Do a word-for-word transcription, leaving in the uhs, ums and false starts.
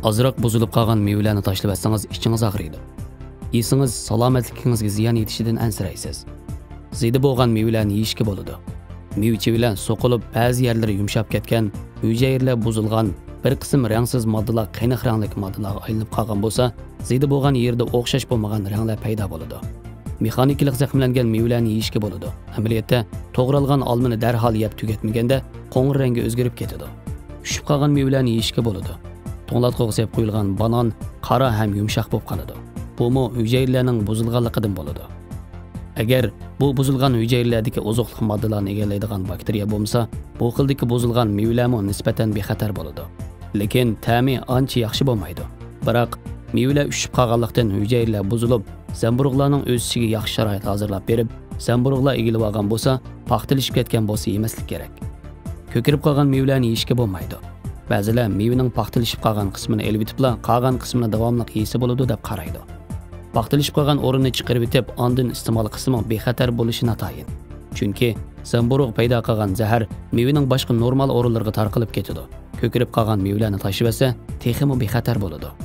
ئازراق بۇزۇلۇپ قالغان مېۋىلەرنى تاشلىۋەتسىڭىز، ئىچىڭىز ئاغرىيدۇ. يېسىڭىز، سالامەتلىكىڭىزگە زىيان يېتىشىدىن ئەنسىرەيسىز. زېدە بولغان مېۋىلەرنى يېيىشكە بولىدۇ. مېۋە چېۋىلەر سوقۇلۇپ، بەزى يەرلىرى يۇمشاپ كەتكەن، ھۈجەيرىلەر بۇزۇلغان، بىر قىسىم رەڭسىز ماددىلار قېنىق رەڭلىك ماددىلارغا ئايلىنىپ قالغان بولسا، زېدە بولغان يېرىدە ئوخشاش بولمىغان رەڭلەر پەيدا بولىدۇ. مېخانىكىلىق زەخىملەنگەن مېۋىلەرنى يېيىشكە بولىدۇ. ئەمەلىيەتتە، توغرالغان ئالمىنى دەرھال يەپ تۈگەتمىگەندە، قوڭۇر رەڭگە ئۆزگىرىپ كېتىدۇ. ئۈشۈپ قالغان مېۋىلەرنى يېيىشكە بولىدۇ. توڭلاتقۇغا سېلىپ قويۇلغان بانان قارا ھەم يۇمشاق بولۇپ قالىدۇ. بۇمۇ ھۈجەيرىلەرنىڭ بۇزۇلغانلىقىدىن بولىدۇ. ئەگەر بۇ بۇزۇلغان ھۈجەيرىلەردىكى ئوزۇقلۇق ماددىلارنى ئىگىلەيدىغان باكتېرىيە بولمىسا، بۇ خىلدىكى بۇزۇلغان مېۋىلەرمۇ نىسبەتەن بىخەتەر بولىدۇ. لېكىن تەمى ئانچە ياخشى بولمايدۇ. بىراق، مېۋىلەر ئۈشۈپ قالغانلىقتىن ھۈجەيرىلەر بۇزۇلۇپ، زەمبۇرۇغلارنىڭ ئۆسۈشىگە ياخشى شارائىت ھازىرلاپ بېرىپ، زەمبۇرۇغلار ئىگىلىۋالغان بولسا، پاختىلىشىپ كەتكەن بولسا يېمەسلىك كېرەك. كۆكىرىپ قالغان مېۋىلەرنى يېيىشكە بولمايدۇ. بەزىلەر مېۋىنىڭ پاختىلىشىپ قالغان قىسمىنى ئېلىۋېتىپلا، قالغان قىسمىنى داۋاملىق يېسە بولىدۇ دەپ قارايدۇ. پاختىلىشىپ قالغان ئورۇننى چىقىرىۋېتىپ، ئاندىن ئىستېمال قىلسىمۇ بىخەتەر بولۇشى ناتايىن. چۈنكى زەمبۇرۇغ پەيدا قىلغان زەھەر مېۋىنىڭ باشقا نورمال ئورۇنلىرىغا تارقىلىپ كېتىدۇ. كۆكىرىپ قالغان مېۋىلەرنى تاشلىۋەتسە، تېخىمۇ بىخەتەر بولىدۇ.